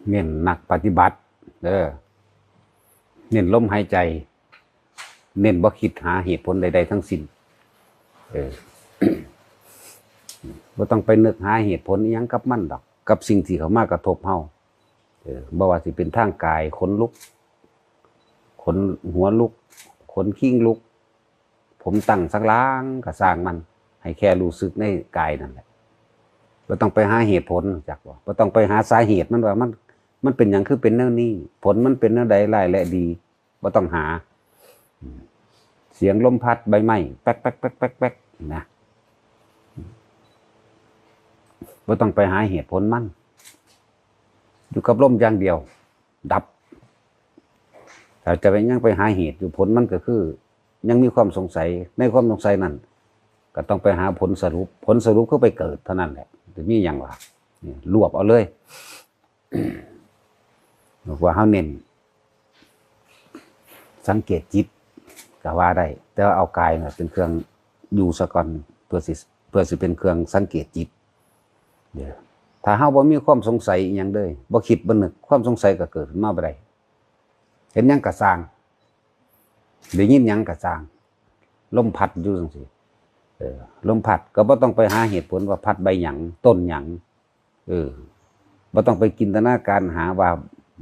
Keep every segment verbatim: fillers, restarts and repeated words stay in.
เน้นนักปฏิบัติ เออ เน้นลมหายใจ เน้นบ่คิดหาเหตุผลใดๆทั้งสิ้น เออ บ่ต้องไปนึกหาเหตุผลอิหยังกับมันดอก กับสิ่งที่เข้ามากระทบเฮา เออ บ่ว่าสิเป็นทางกาย ขนลุก ขนหัวลุก ขนคิงลุก ผมตั้งสักหลังก็ซ่างมัน ให้แค่รู้สึกในกายนั่นแหละ บ่ต้องไปหาเหตุผล จักบ่ บ่ต้องไปหาสาเหตุมันว่ามัน มันเป็นหยังคือเป็นแนวนี้ ผลมันเป็นแนวใด ร้ายและดี บ่ต้องหา อืม เสียงลมพัดใบไม้ แป๊กแป๊กแป๊กแป๊กแป๊กนะ บ่ต้องไปหาเหตุผลมัน อยู่กับลมอย่างเดียว ดับ ถ้าจะไปยังไปหาเหตุอยู่ ผลมันก็คือ ยังมีความสงสัย ในความสงสัยนั่น ก็ต้องไปหาผลสรุป ผลสรุปคือไปเกิดเท่านั้นแหละ จะมีหยังวะ นี่ รวบเอาเลย บอกว่าเฮาเน้น สังเกตจิต ก็ว่าได้ แต่ว่าเอากายน่ะเป็นเครื่องอยู่ซะก่อน เพื่อสิ เพื่อสิเป็นเครื่องสังเกตจิต เด้อ ถ้าเฮาบ่มีความสงสัยอิหยังเลย บ่คิดบ่นึก ความสงสัยก็เกิดขึ้นมาบ่ได้ เห็นหยังก็ซ่าง ได้ยินหยังก็ซ่าง ลมพัดอยู่จังซี่ เออ ลมพัดก็บ่ต้องไปหาเหตุผลว่าพัดใบหยัง ต้นหยัง เออ บ่ต้องไปจินตนาการหาว่า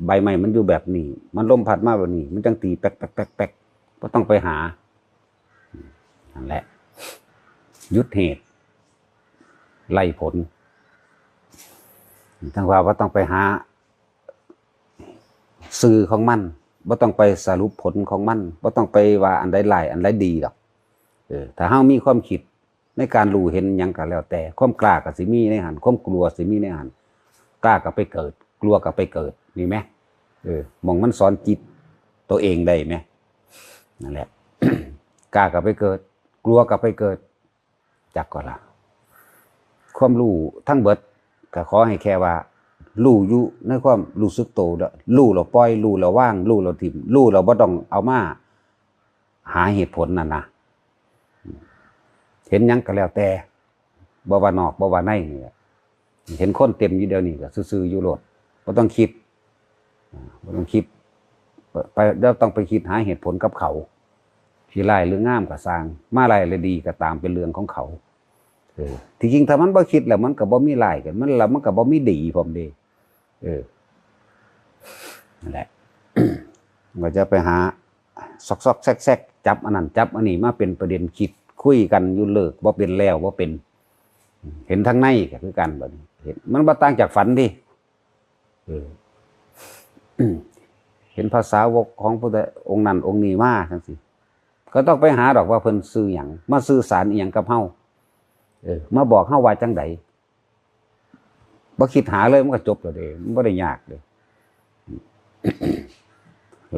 ใบไม้มันอยู่แบบนี้ มันลมพัดมาแบบนี้ มันจังตีแป๊กแป๊กแป๊กแป๊ก บ่ต้องไปหา นั่นแหละ หยุดเหตุ ไล่ผล ทั้งว่าบ่ต้องไปหา ซื่อของมัน บ่ต้องไปสรุปผลของมัน บ่ต้องไปว่าอันใดร้าย อันใดดีดอก เออ ถ้าเฮามีความคิดในการรู้เห็นหยังก็แล้วแต่ ความกล้าก็สิมีในหั้น ความกลัวสิมีในหั้น กล้าก็ไปเกิด กลัวก็ไปเกิด นี่แหม เออ หม่องมันสอนจิตตัวเองได้แหม นั่นแหละ กล้าก็ไปเกิด กลัวก็ไปเกิด จักก็ละ ความรู้ทั้งเบิด ก็ขอให้แค่ว่า รู้อยู่ในความรู้สึกโต แล้วรู้แล้วปล่อย รู้แล้ววาง รู้แล้วถิ่ม รู้แล้วบ่ต้องเอามาหาเหตุผลนั่นนะ เห็นหยังก็แล้วแต่ บ่ว่านอก บ่ว่าในนี่แหละ เห็นคนเต็มอยู่เดี๋ยวนี้ก็ซื่อๆอยู่โลด บ่ต้องคิด อ่า บ่ต้องคิด ไป ไป บ่ต้องไปคิดหาเหตุผลกับเขา สิร้ายหรืองามก็ซ่าง มาร้ายหรือดีก็ตาม เป็นเรื่องของเขา เออ ที่จริงถ้ามันบ่คิดแล้วมันก็บ่มีร้ายกัน มัน แล้วมันก็บ่มีดีพร้อมเด้ เออ นั่นแหละ ก็จะไปหาซอกๆแซกๆ จับอันนั้นจับอันนี้มาเป็นประเด็นคิดคุยกันอยู่เลิกบ่เป็นแล้วบ่เป็น เห็นทางในก็คือกันบัดนี้ เห็น มันบ่ต่างจากฝันเด้ เออ เห็นพระสาวกของพุทธองค์นั้นองค์นี้มาจังซี่ ก็ต้องไปหาดอกว่าเพิ่นชื่อหยัง มาสื่อสารอีหยังกับเฮา เออ มาบอกเฮาว่าจังใด บ่คิดหาเลยมันก็จบแล้วเด้ มันบ่ได้ยากเด้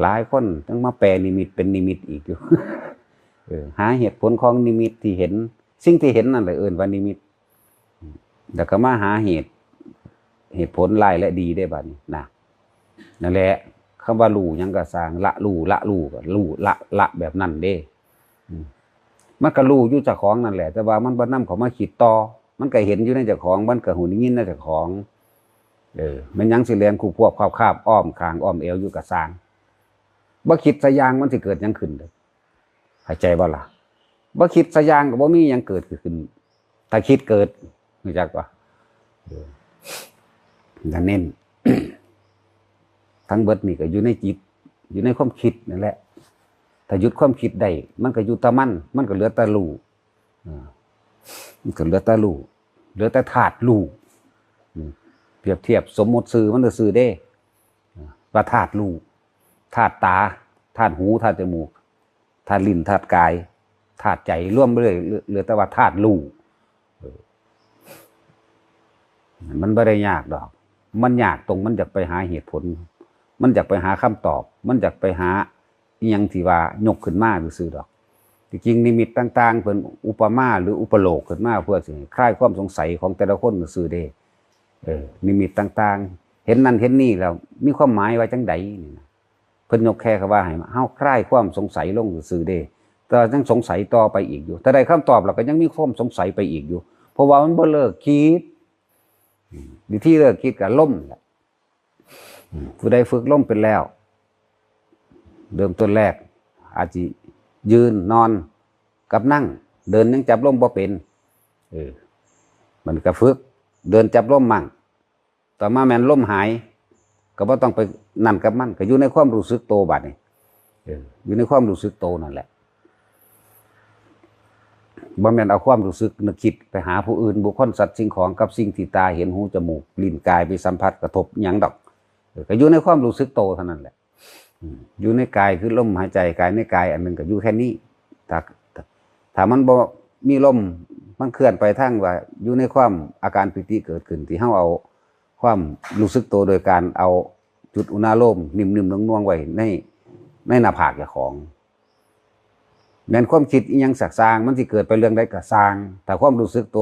หลายคนต้องมาแปลนิมิตเป็นนิมิตอีกอยู่ เออ หาเหตุผลของนิมิตที่เห็น สิ่งที่เห็นนั่นแหละเอิ้นว่านิมิต แล้วก็มาหาเหตุ เหตุผลร้ายและดีได้บัดนี้นะ นั่นแหละ คำว่ารู้หยังก็ซ่าง ละรู้ ละรู้ก็รู้ ละ ละแบบนั้นเด้ อืม มันก็รู้อยู่เจ้าของนั่นแหละ แต่ว่ามันบ่นำเข้ามาคิดต่อ มันก็เห็นอยู่ในเจ้าของ มันก็หูได้ยินในเจ้าของ เออ แม่นหยังสิแล่นคูบควบคาบคาบอ้อมข้างอ้อมเอวอยู่ก็ซ่าง บ่คิดสักอย่างมันสิเกิดหยังขึ้นเด้อ เข้าใจบ่ล่ะ บ่คิดสักอย่างก็บ่มีหยังเกิดขึ้น ถ้าคิดเกิด รู้จักบ่ เออ อย่าเน้น ทั้งเบิดนี่ก็อยู่ในจิต อยู่ในความคิดนั่นแหละ ถ้าหยุดความคิดได้ มันก็อยู่แต่มัน มันก็เหลือแต่รู้ อ่า มันก็เหลือแต่รู้ เหลือแต่ธาตุรู้ อืม เปรียบเทียบสมมุติชื่อมันก็ชื่อเด้ อ่า ว่าธาตุรู้ ธาตุตา ธาตุหู ธาตุจมูก ธาตุลิ้น ธาตุกาย ธาตุใจ รวมไปเลย เหลือ เหลือแต่ว่าธาตุรู้ เออ มันบ่ได้ยากดอก มันยากตรงมันอยากไปหาเหตุผล มันอยากไปหาคำตอบ มันอยากไปหาอิหยังที่ว่ายกขึ้นมาซื่อๆดอก ที่จริงนิมิตต่างๆ เพิ่นอุปมาหรืออุปโลกขึ้นมาเพื่อสิให้คลายความสงสัยของแต่ละคนซื่อๆเด้ เออ นิมิตต่างๆ เห็นนั่นเห็นนี่แล้วมีความหมายว่าจังใดนี่นะ เพิ่นยกแค่คำว่าให้เฮาคลายความสงสัยลงซื่อๆเด้ แต่ว่ายังสงสัยต่อไปอีกอยู่ ถ้าได้คำตอบแล้วก็ยังมีความสงสัยไปอีกอยู่ เพราะว่ามันบ่เลิกคิด อืม วิธีเลิกคิดก็ลมแหละ ผู้ใดฝึกลมเป็นแล้ว เริ่มต้นแรก อาจจะยืนนอนกับนั่ง เดินยังจับลมบ่เป็น เออ มันก็ฝึก เดินจับลมมั่ง ต่อมาแม่นลมหาย ก็บ่ต้องไปนั่นกับมัน ก็อยู่ในความรู้สึกโตบัดนี้ เออ อยู่ในความรู้สึกโตนั่นแหละ บ่แม่นเอาความรู้สึกนึกคิดไปหาผู้อื่น บุคคล สัตว์ สิ่งของ กับสิ่งที่ตาเห็น หู จมูก ลิ้น กายไปสัมผัสกระทบหยังดอก เออ ก็อยู่ในความรู้สึกโตเท่านั้นแหละ อืม อยู่ในกายคือลมหายใจ กายในกายอันหนึ่งก็อยู่แค่นี้ ถ้า ถ้ามันบ่มีลม มันเคลื่อนไปทางว่า อยู่ในความอาการปีติเกิดขึ้น ที่เฮาเอาความรู้สึกโตโดยการเอาจุดอุณาโลมนิ่มๆนวลๆไว้ใน ในหน้าผากเจ้าของ แม่นความคิดอีหยังสักซ่าง มันสิเกิดไปเรื่องใดก็ซ่าง ถ้าความรู้สึกโต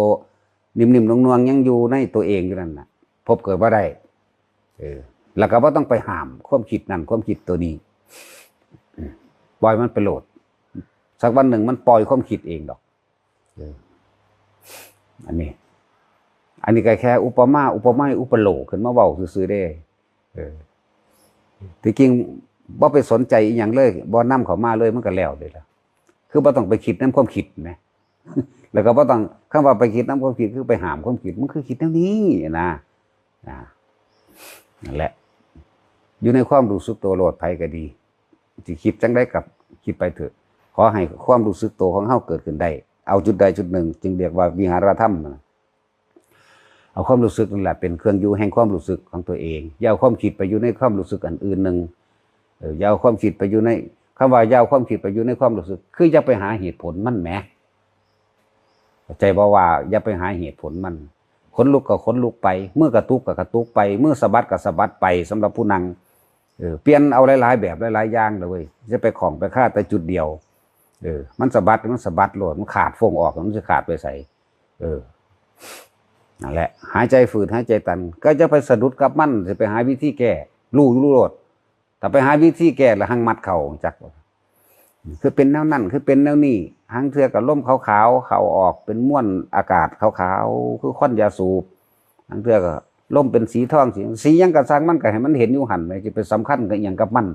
นิ่มๆนวลๆยังอยู่ในตัวเองอยู่นั่นน่ะ พบเกิดบ่ได้ เออ แล้วก็บ่ต้องไปห้ามความคิดนั่นความคิดตัวนี้ อืม ปล่อยมันไปโลด สักวันหนึ่งมันปล่อยความคิดเองดอก เออ อันนี้ อันนี้ก็แค่อุปมา อุปไมย อุปโลกน์ขึ้นมาเว้าซื่อๆเด้ เออ ที่จริงบ่ไปสนใจอีหยังเลย บ่นำเข้ามาเลย มันก็แล้วเด้ล่ะ คือบ่ต้องไปคิดนำความคิดนะ แล้วก็บ่ต้อง คำว่าไปคิดนำความคิด คือไปห้ามความคิด มันคือคิดแนวนี้นะ อ่า นั่นแหละ อยู่ในความรู้สึกโตโลด ไผก็ดี สิคิดจั่งใดก็คิดไปเถอะ ขอให้ความรู้สึกโตของเฮาเกิดขึ้นได้ เอาจุดใดจุดหนึ่ง จึงเรียกว่าวิหารธรรมนะ เอาความรู้สึกนั่นแหละเป็นเครื่องอยู่แห่งความรู้สึกของตัวเอง อย่าเอาความคิดไปอยู่ในความรู้สึกอันอื่นหนึ่ง เออ อย่าเอาความคิดไปอยู่ใน คำว่าอย่าเอาความคิดไปอยู่ในความรู้สึก คืออย่าไปหาเหตุผลมันแหม เข้าใจบ่ว่าอย่าไปหาเหตุผลมัน ขนลุกก็ขนลุกไป มือกระตุกก็กระตุกไป มือสะบัดก็สะบัดไป สำหรับผู้นั่ง เออ เปลี่ยนเอาหลายๆแบบหลายๆอย่างเลยเว้ย จะไปข้องไปคาแต่จุดเดียว เออ มันสะบัด มันสะบัดโลด มันขาดฟงออก มันจะขาดไปไส เออ นั่นแหละ หายใจฝืด หายใจตัน ก็จะไปสะดุดกับมัน จะไปหาวิธีแก้ รู้อยู่รู้โลด ถ้าไปหาวิธีแก้แล้วหังมัดเข้าจัก คือเป็นแนวนั้น คือเป็นแนวนี้ หางเทื่อก็ลมขาวๆ เข้าออก เป็นมวลอากาศขาวๆ คือควันยาสูบ หางเทื่อก็ลมเป็นสีทอง สี สีหยังก็ซ่างมันก็ให้มันเห็นอยู่หั่น จะไปสำคัญกับอิหยังกับมัน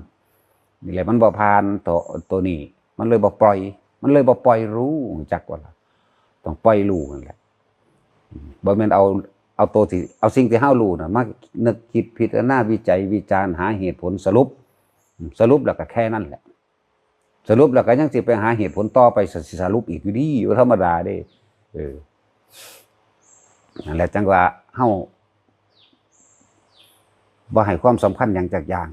นี่แหละมันบ่ผ่านตัว ตัวนี้ มันเลยบ่ปล่อย มันเลยบ่ปล่อยรู้ จักว่าล่ะ ต้องปล่อยรู้นั่นแหละ บ่แม่นเอา เอาตัวที่ เอาสิ่งที่เฮารู้น่ะ มานึกคิดพิจารณาวิจัยวิจารณ์หาเหตุผลสรุป สรุปแล้วก็แค่นั้นแหละ สรุปแล้วก็ยังสิไปหาเหตุผลต่อไป ส- สรุปอีกอยู่ดี อยู่ธรรมดาเด้ เออ นั่นแหละจั่งว่าเฮาบ่ให้ความสำคัญหยังจักอย่าง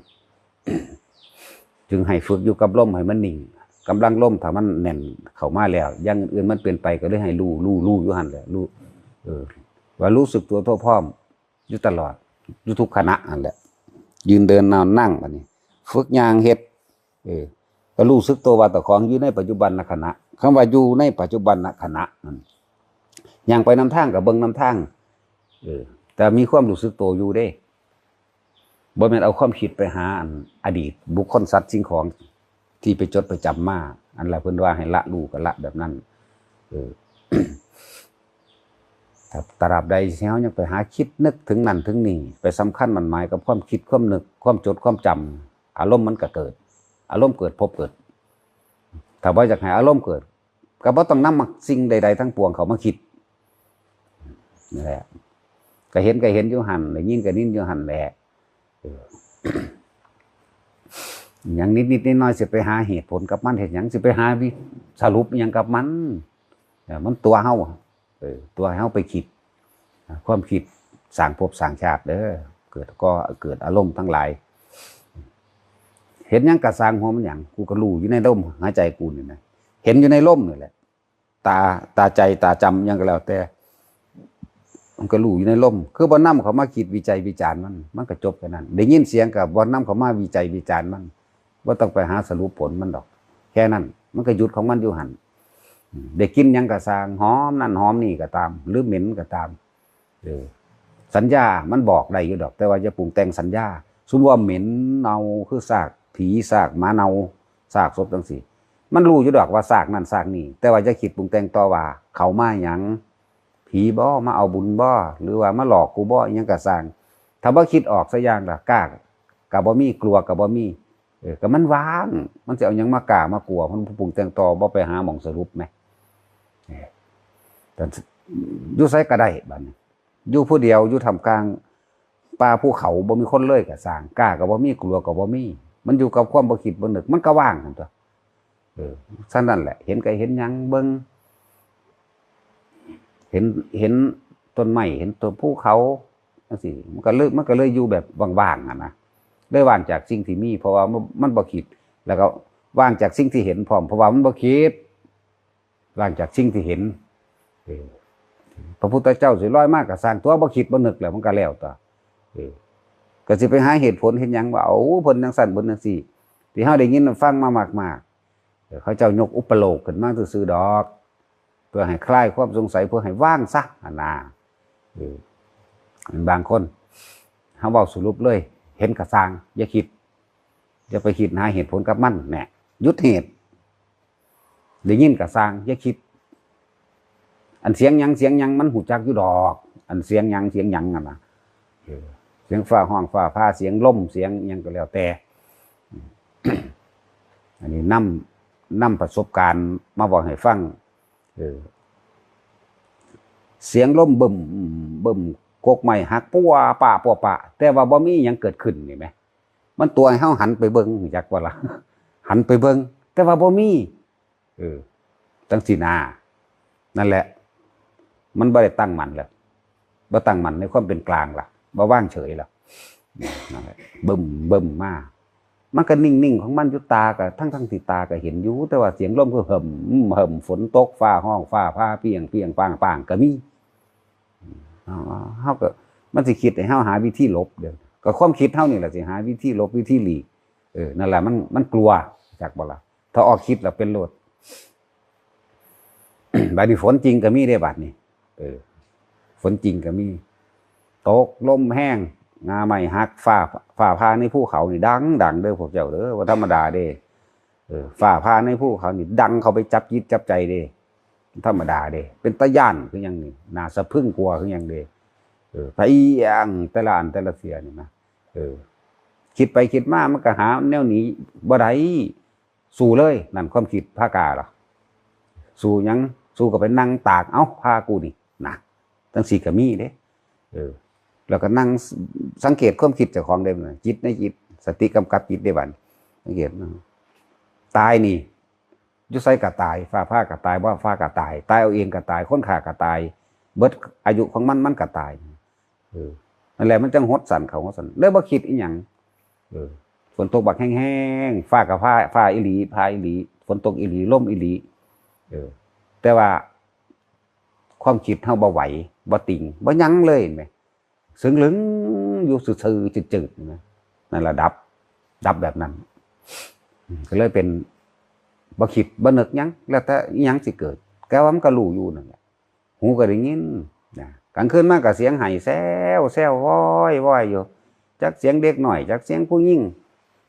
จึงให้ฝึกอยู่กับลมให้มันนิ่ง กำลังลมถ้ามันแน่นเข้ามาแล้ว อย่างอื่นมันเปลี่ยนไปก็เลยให้รู้ รู้ รู้อยู่หั่นแหละ รู้ เออ ว่ารู้สึกตัวทั่วพร้อม อยู่ตลอด อยู่ทุกขณะนั่นแหละ ยืนเดินนอนนั่ง บัดนี้ ฝึกย่างเฮ็ด เออ ก็รู้สึกตัวว่าเจ้าของอยู่ในปัจจุบันขณะ คำว่าอยู่ในปัจจุบันขณะนั่น ย่างไปนำทางก็เบิ่งนำทาง เออ แต่มีความรู้สึกตัวอยู่เด้ บ่แม่นเอาความคิดไปหาอันอดีต บุคคล สัตว์ สิ่งของ ที่ไปจดไปจำมา อันละเพิ่นว่าให้ละรู้ก็ละแบบนั้น เออ ถ้าตราบใดที่เฮายังไปหาคิดนึกถึงนั่นถึงนี่ ไปสำคัญหมั้นหมายกับความคิดความนึก ความจดความจำ อารมณ์มันก็เกิด อารมณ์เกิดภพเกิด ถ้าบ่อยากให้อารมณ์เกิด ก็บ่ต้องนำสิ่งใดๆทั้งปวงเข้ามาคิด นั่นแหละ ก็เห็นก็เห็นอยู่หั่น ได้ยินก็ได้ยินอยู่หั่นแหละ เออ หยังนิดๆน้อยๆ สิไปหาเหตุผลกับมันเฮ็ดหยัง สิไปหาวิ- สรุปหยังกับมัน เออ มันตัวเฮา เออ ตัวเฮาไปคิด ความคิดสร้างภพสร้างชาติเด้อ เกิดก็เกิดอารมณ์ทั้งหลาย เห็นหยังกะซ่าง หัวมันหยัง กูก็รู้อยู่ในลมหายใจกูนี่นะ เห็นอยู่ในลมนี่แหละ ตา- ตาใจตาจำหยังก็แล้วแต่ มันก็รู้อยู่ในลม คือบ่นำเข้ามาคิดวิจัยวิจารณ์มัน มันก็จบแค่นั้น ได้ยินเสียงก็บ่นำเข้ามาวิจัยวิจารณ์มัน บ่ต้องไปหาสรุปผลมันดอก แค่นั้น มันก็หยุดของมันอยู่หั่น อืม ได้กลิ่นหยังก็ซ่าง หอมนั่นหอมนี่ก็ตาม หรือเหม็นก็ตาม เออ สัญญามันบอกได้อยู่ดอก แต่ว่าอย่าปรุงแต่งสัญญา สมมุติว่าเหม็นเน่า คือซากผีซากหมาเน่า ซากศพจั่งซี้ มันรู้อยู่ดอกว่าซากนั่นซากนี่ แต่ว่าอย่าคิดปรุงแต่งต่อว่า เขามาหยัง ผีบ่ มาเอาบุญบ่ หรือว่ามาหลอกกูบ่ อิหยังก็ซ่าง ถ้าบ่คิดออกสักอย่างล่ะ กล้า ก็บ่มี กลัวก็บ่มี เออ ก็มันว่าง มันสิเอาหยังมากล้ามากลัว มันผู้ปรุงแต่งต่อ บ่ไปหาหม่องสรุปแหม เออ แต่อยู่ไสก็ได้บัดนี้ อยู่ผู้เดียว อยู่ท่ามกลางป่าภูเขา บ่มีคนเลยก็ซ่าง กล้าก็บ่มี กลัวก็บ่มี มันอยู่กับความบ่คิดบ่นึก มันก็ว่างหั่นตั่ว เออ ซั่นนั่นแหละ เห็นก็เห็นหยัง เบิ่ง เห็น เห็นต้นไม้ เห็นต้นภูเขา จังซี้ มันก็เลย มันก็เลยอยู่แบบว่างๆ หั่นนะ เลยว่างจากสิ่งที่มี เพราะว่ามัน มันบ่คิด แล้วก็ว่างจากสิ่งที่เห็นพร้อม เพราะว่ามันบ่คิด ว่างจากสิ่งที่เห็น เออ พระพุทธเจ้าสิลอยมาก็ซ่างตั่ว บ่คิดบ่นึกแล้ว มันก็แล้วตั่ว เออ ก็สิไปหาเหตุผลเฮ็ดหยังว่า โอ้ เพิ่นจังซั่น เพิ่นจังซี้ ที่เฮาได้ยินได้ฟังมามากๆ เออ เขาเจ้ายกอุปโลกขึ้นมาซื่อๆ ดอก เพื่อให้คลายความสงสัย เพื่อให้ว่างซะหั่นนะ เออ บางคน เฮาเว้าสรุปเลย เห็นก็ซ่าง อย่าคิด อย่าไปคิดหาเหตุผลกับมัน แหน่ หยุดเหตุ ได้ยินก็ซ่าง อย่าคิด อันเสียงหยัง เสียงหยัง มันฮู้จักอยู่ดอก อันเสียงหยัง เสียงหยังหั่นนะ เออ เสียงฟ้าฮ้อง ฟ้าผ่า เสียงลม เสียงหยังก็แล้วแต่ อันนี้นำ นำประสบการณ์มาเว้าให้ฟัง เออ เสียงลมบึ้ม บึ้ม กกไม้หัก ปัวปะ ปัวปะ แต่ว่าบ่มีหยังเกิดขึ้น นี่แหม มันตั๋วให้เฮาหันไปเบิ่ง จักว่าล่ะ หันไปเบิ่ง แต่ว่าบ่มี เออ จังซี้นา นั่นแหละ มันบ่ได้ตั้งมั่นแล้ว บ่ตั้งมั่นในความเป็นกลางล่ะ บ่วางเฉยล่ะ นั่นแหละ บึ้ม บึ้มมา มันก็นิ่งๆ ของมันอยู่ ตาก็ ทั้งๆ ที่ตาก็เห็นอยู่ แต่ว่าเสียงลมคือเหิ่ม เหิ่ม ฝนตก ฟ้าฮ้อง ฟ้าผ่า เปรี้ยง เปรี้ยง ป้าง ป้าง ก็มี เฮา เฮาก็ มันสิคิดให้เฮาหาวิธีหลบเด้อ ก็ความคิดเฮานี่แหละสิหาวิธีหลบ วิธีหลีก เออ นั่นแหละ มัน มันกลัว จักบ่ล่ะ ถ้าออกคิดแล้วเป็นโลด บัดนี้ฝนจริงก็มีเด้บัดนี้ เออ ฝนจริงก็มี ตกลมแฮง งาไม้หัก ฟ้า ฟ้าผ่าในภูเขานี่ดัง ดังเด้อพวกเจ้าเด้อ บ่ธรรมดาเด้ เออ ฟ้าผ่าในภูเขานี่ดังเข้าไปจับจิตจับใจเด้ ธรรมดาเด้ เป็นตาย้านคือหยังนี่ น่าสะพรึงกลัวคือหยังเด้ เออ พะเอียงแต่ละอันแต่ละเทื่อนี่นะ เออ คิดไปคิดมามันก็หาแนวหนีบ่ได้ สู้เลย นั่นความคิดพากล้าล่ะ สู้หยัง สู้ก็ไปนั่งตาก เอ้า ผ่ากูนี่นะ จังซี้ก็มีเด้ เออ แล้วก็นั่งสังเกตความคิดเจ้าของเด้ จิตในจิต สติกำกับจิตได้บัด สังเกต ตายนี่ อยู่ไสก็ตาย ฟ้าผ่าก็ตาย บ่ฟ้าก็ตาย ตายเอาเองก็ตาย คนฆ่าก็ตาย เบิดอายุของมัน มันก็ตาย เออ นั่นแหละ มันจังหดสั้นเข้าหดสั้น เลยบ่คิดอีหยัง เออ ฝนตกบักแฮงๆ ฟ้าก็ผ่า ฟ้าอีหลี ผ่าอีหลี ฝนตกอีหลี ลมอีหลี เออ แต่ว่าความคิดเฮาบ่ไหว บ่ติง บ่หยังเลย เห็นไหม เซิงลึงอยู่ซื่อๆ จืดๆ เห็นไหม นั่นล่ะดับ ดับแบบนั้น อืม ก็เลยเป็น บ่คิด บ่นึกหยัง แล้วแต่อิหยังสิเกิด แต่ว่ามันก็รู้อยู่นั่นแหละ หูก็ได้ยิน นะ กลางคืนมาก็เสียงไห้แซวๆ ว้อยๆ อยู่ จักเสียงเด็กน้อย จักเสียงผู้หญิง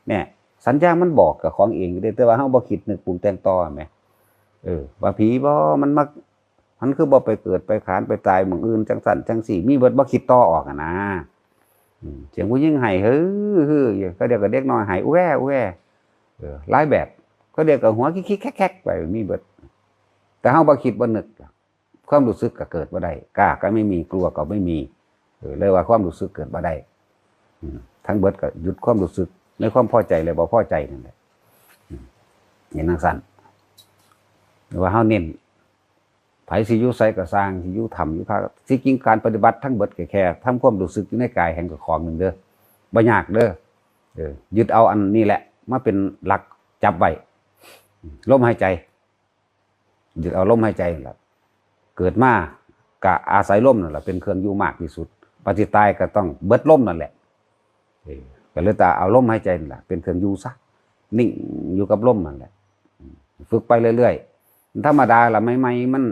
เนี่ย สัญญามันบอกเจ้าของเองอยู่เด้ แต่ว่าเฮาบ่คิดนึกปรุงแต่งต่อแหม เออ ว่าผีบ่ มันมา มันคือบ่ไปเกิดไปขานไปตายหม่องอื่น จังซั่นจังซี้ มีเบิด บ่คิดต่อออกหั้นนะ อืม เสียงผู้หญิงไห้ ฮือๆ อยู่ เขาเดียวก็เด็กน้อยไห้ อู้แว่ อู้แว่ เออ หลายแบบ เขาเดียวก็หัวคิกๆ แคกๆ ไป มีเบิด แต่เฮาบ่คิดบ่นึก ความรู้สึกก็เกิดบ่ได้ กล้าก็ไม่มี กลัวก็ไม่มี เออ เลยว่าความรู้สึกเกิดบ่ได้ อืม ทั้งเบิดก็หยุดความรู้สึกในความพอใจและบ่พอใจนั่นแหละ อืม เห็นจังซั่น หรือว่าเฮาเน้น ไผสิอยู่ไสก็ซ่าง สิอยู่ถ้ำอยู่ผา ที่จริงการปฏิบัติทั้งเบิดก็แค่ทำความรู้สึกอยู่ในกายแห่งเจ้าของหนึ่งเด้อ บ่ยากเด้อ เออ ยึดเอาอันนี้แหละมาเป็นหลักจับไว้ ลมหายใจ ยึดเอาลมหายใจนั่นแหละ เกิดมากะอาศัยลมนั่นแหละเป็นเครื่องอยู่มากที่สุด ปฏิตายก็ต้องเบิดลมนั่นแหละ เออ ก็เลยแต่เอาลมหายใจนั่นแหละเป็นเครื่องอยู่ซะ นิ่งอยู่กับลมนั่นแหละ อืม ฝึกไปเรื่อยๆ ธรรมดาละ ใหม่ๆ มัน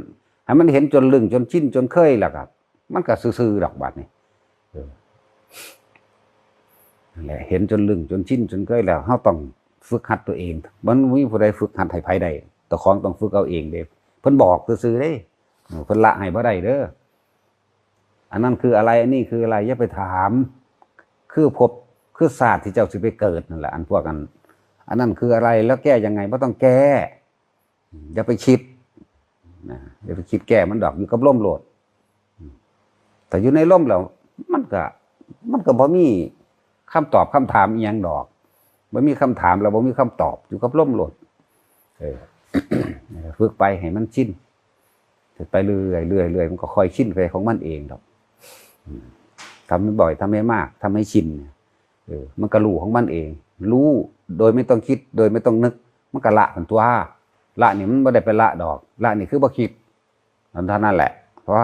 ให้มันเห็นจนลึงจนชินจนเคยแล้วก็ มันก็ซื่อๆ ดอกบัดนี้ เออ นั่นแหละ เห็นจนลึงจนชินจนเคยแล้ว เฮาต้องฝึกหัดตัวเอง มันบ่มีผู้ใดฝึกหัดให้ไผได้ เจ้าของต้องฝึกเอาเองเด้ เพิ่นบอกซื่อๆ เด้ เออ เพิ่นละให้บ่ได้เด้อ อันนั้นคืออะไร อันนี้คืออะไร อย่าไปถาม คือพบ คือศาสตร์ที่เจ้าสิไปเกิดนั่นแหละ อันพวกอัน อันนั้นคืออะไร แล้วแก้ยังไง บ่ต้องแก้ อย่าไปคิดนะ อย่าไปคิดแก้มันดอก อยู่กับลมโลด แต่อยู่ในลมแล้ว มันก็ มันก็บ่มีคำตอบคำถามอีหยังดอก บ่มีคำถามแล้วบ่มีคำตอบ อยู่กับลมโลด เออ ฝึกไปให้มันชิน ฝึกไปเรื่อยๆเรื่อยๆ มันก็ค่อยชินไปของมันเองดอก อืม ทำให้บ่อย ทำให้มาก ทำให้ชินเนี่ย เออ มันก็รู้ของมันเอง รู้โดยไม่ต้องคิด โดยไม่ต้องนึก มันก็ละทันตัว ละนี่มันบ่ได้ไปละดอก ละนี่คือบ่คิด เท่านั้นแหละ เพราะ